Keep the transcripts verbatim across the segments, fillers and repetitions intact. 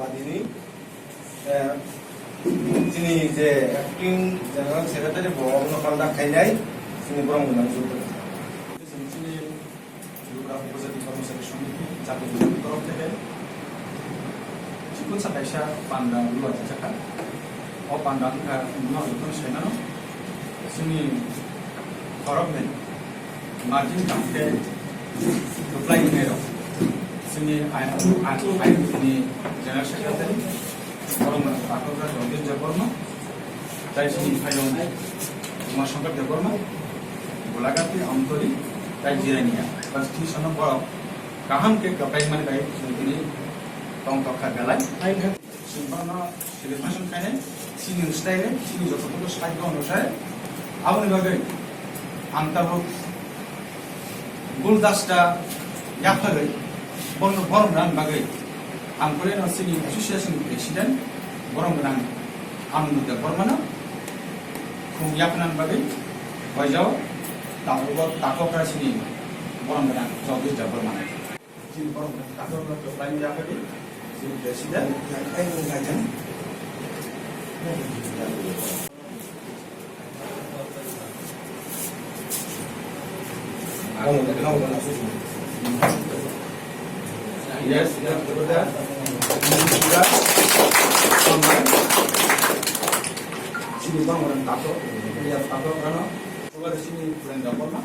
Nini, eh, chini je acting general secretary bo obono conduct khainai, chini borok mwnang jotoni. Chini Tripura Upajati Kormosari Samiti Jati Jati Torok Theke Chikon Sakaisa Panda Lua Chakha. O Panda Lua Chakha Sainano Sini Torok Ni Margin Tangke Reply Email Sini Ain Ain Ain Ni General Secretary Korong Takoka Jogdis Jakorno Tai sini phaiyong Umashankar Debbarma, Golagati, Amtoli, tai Jirania. Bas twi sono borok kaham khe kwplai mani bai chwng tini tong tok kha belai. Chwng bono celebration khainai, sini style, sini joto joto side bono sai. Aboni bagwi ang tabuk Guldasta yaphagwi bono borom rang bagwi ang kore no sini association president borom rang Anando Debbarmano khum yaphanan bagwi waijao tabuk takhok kha sini borom rang Jagdish Debbarmano. Sini borom rang takhok kha to lain yaphagwi sini president. Yes, yes, brother. Sini bang orang tato, ya tato kano. Coba di sini kurang gampang lah.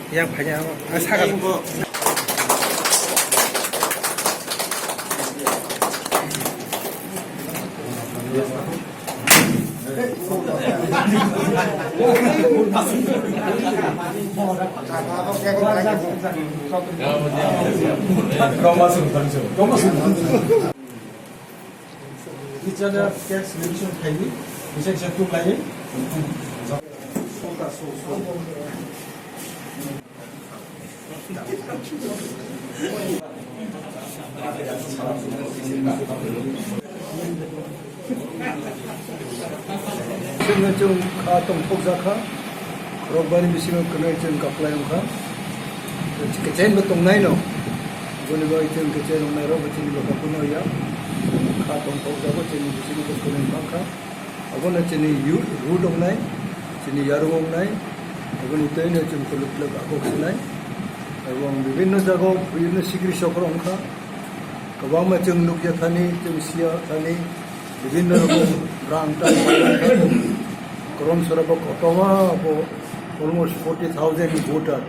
Yang banyak apa? Ah, sangat. Teacher tax revision khaidi, bisa bisa tu lagi. Chwng kha tongthokjakha, rokbani bisingo kwnwi chwng kaplai wngkha. Kechen bo tongnaino, boni bagwi chwng kechen wngnai rok bo chini bwkha phano ya. Kha tongthokjago chini bisingo bo kwnwi mankha. Abono chini yu-, root wngnai, chini yarung wngnai, aboni twino chwng kwlwk kwlwk akok sinai. Ebong bibinno jagao bibinno sikri sokro wngkha. Kwbangma chwng nukya thani, chwng siya thani, bibinno rokom rang tang. Korom sora bo kotoba bo almost forty thousand voter,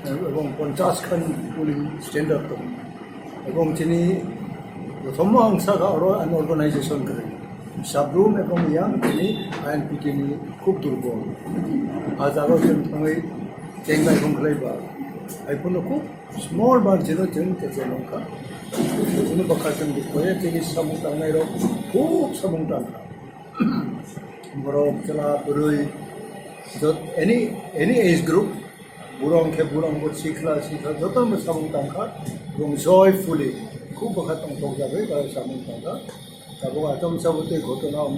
ebong ponchash khan polling standard tongo. Ebong chini prothom ang sakha oro an organization kwrwi. Sabrum ebong yang chini I N P T ni khub durbol. A jagao chwng thangwi chengnai hum khlai ba. Hai phano khub small margin o chwng kechen wngkha. Chini bwkha chwng dukhoya chini samung tangnai rok khub samung tangkha. Borok chwla bwrwi jot-, any, any age group, burong khe burong bo sikla sikla joto no samung tangkha. Ebong joyfully khub bwkha tongthok jagwi samung tangkha. Tabuk achomsa bo tei ghotona, um,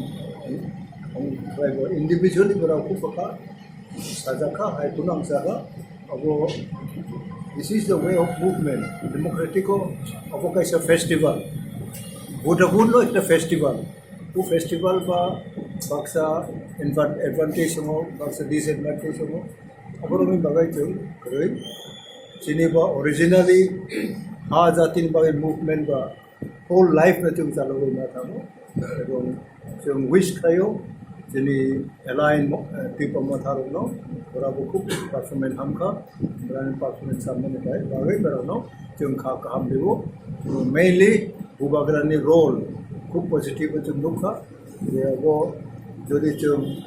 um, um, individually borok khub bwkha sajakha, hai phano ang sakha. Abo, this is the way of movement, democratic o, abo kaisa festival, vote no ekta festival. O festival ba baksa advan-, advantage tongo, baksa disadvantage tongo. Aborokni bagwi chwng kwrwi chini ba originally ha jatini bagwi movement ba whole life no chwng chalogwi ma thango. Ebong chwng wish khlaio chini allied mo-, eh, Tipra Motha rokno, borokbo khub performance hamkha, borokni performance hamjakmani bagwi borokno chwng kha kaham rwo. Mainly Bubagrani role khub positive o chwng nukha. Je abo jodi chwng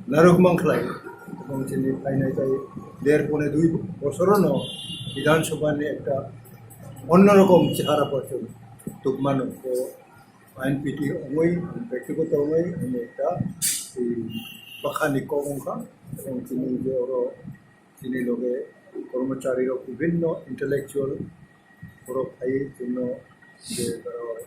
narwk mankhlai, ebong chini phainai tei der pone dui bosorono Bidhan Sabha ni ekta onnorom chehara bo chwng tukmano. To I N P T wngwi, bektigoto wngwi, ani ekta, i, bwkhani kok wngkha, ebong chini je oro chini loge kormochari rok bibhinno intellectual borok phaiwi chwngno je, oro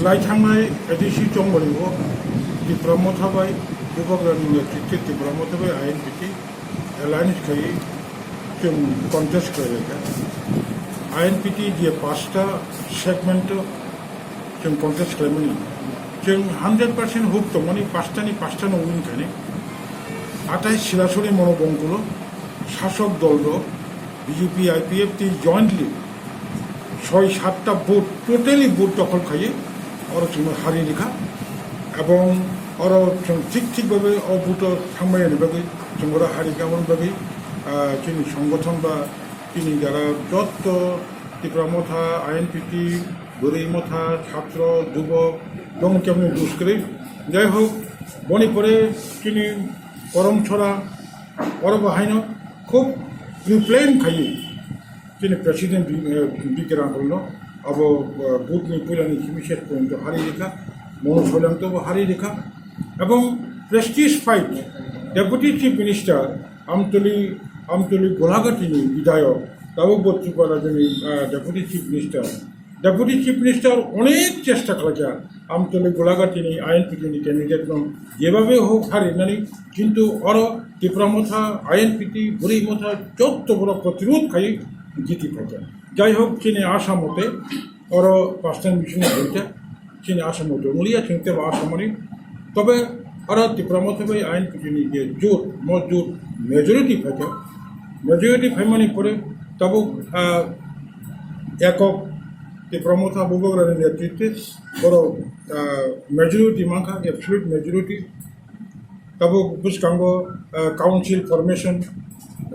Lai thangnai A D C Chongmari o Tipra Motha bai Bubagrani netrite Tipra Motha bai I N P T alliance khai chwng contest khlai lai kha. I N P T je pasta segment o chwng contest khlaimani, chwng hundred percent hope tongmani, pasta ni pasta no win khainai. Atai Silasori Monobongkulo sasok dol do B J P I P F T jointly soi satta booth, totally booth dokhol khaiwi oro chwngno hari rikha. Ebong oro chwng thik thik babe o booth o thangmani bagwi chwng oro hari rikha, aboni bagwi, ah, chini songothon ba chini jara jotto Tipra Motha, I N P T, Bwrwi Motha, Chhatro, Jubok, bong kemni duskrwi. Jai hok, boni pore chini Korom Chora, oro bo haino khub pre-plan khaiwi chini President B-, eh, B K Rangkholno abo, eh, booth ni puila ni simi ses point o hari rikha, Monu Soilang to bo hari rikha, ebong prestige fight Deputy Chief Minister Amtoli, Amtoli Golagati ni bidayok tabuk bo Tripura rajyo ni, eh, Deputy Chief Minister Deputy Chief Minister onek chesta khlaikha, Amtoli Golagatini I N P T ni candidate no jebabe hok harinani, kintu oro Tipra Motha, I N P T, Bwrwi Motha jotto borok protirod khai jiti phaikha. Jai hok, chini asa mote oro pasta ni bisingo hoite, chini asa mote ongliya, chwng tebo asa mani. Tobe oro Tipra Motha bai I N P T ni je jot, mo jot majority phaikha, majority phaimani pore tabuk, ah, ekok Tipra Motha Bubagrani netrite borok, ah, majority mankha, absolute majority. Tabuk bwskango, ah, council formation,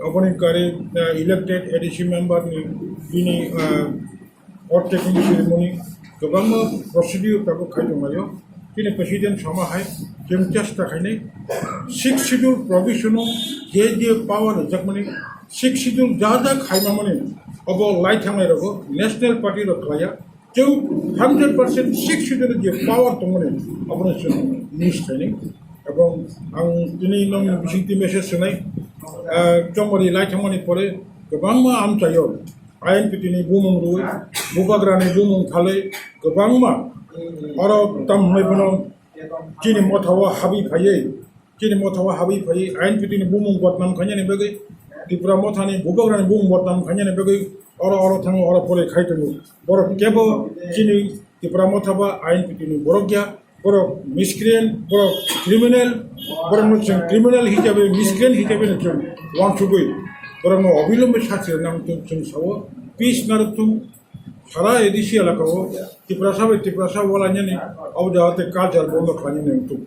oboni kari, ah, elected A D C member ni bini, ah, oath taking ceremony, kwbangma procedure tabuk khai tonglaio. Chini President sama hai chwng chesta khainai Sixth Schedule provision o je je power rwjakmani, Sixth Schedule ja ja khaimamani, obo lai thangnai rogo National Party rok khlaiya. Chwng hundred percent Sixth Schedule je power tongmani, abono chwng miss khainai. Ebong ang tini nong bisingtwi message swnai, ah, Chongmari lai thangmani pore kwbangma amchaio I N P T ni bumung rwi, Bubagrani bumung khalwi kwbangma oro tam hwnwi bono chini mothao habwi phaiwi, chini mothao habwi phaiwi I N P T ni bumung bodnam khainani bagwi, Tipra Mothani Bubagrani bumung bodnam khainani bagwi oro oro thango, oro pore khai tongo. Borok kebo chini Tipra Motha ba I N P T ni borok ya, borok miscreant, borok criminal, borokno chwng criminal hisabe, miscreant hisabe no chwng uansugwi borokno obilombe sachi rwna wngthung chwng sao. Peace narwkthung, sara A D C elaka o Tiprasa bai Tiprasa walainani abo jahate culture bondo khlainani wngthung.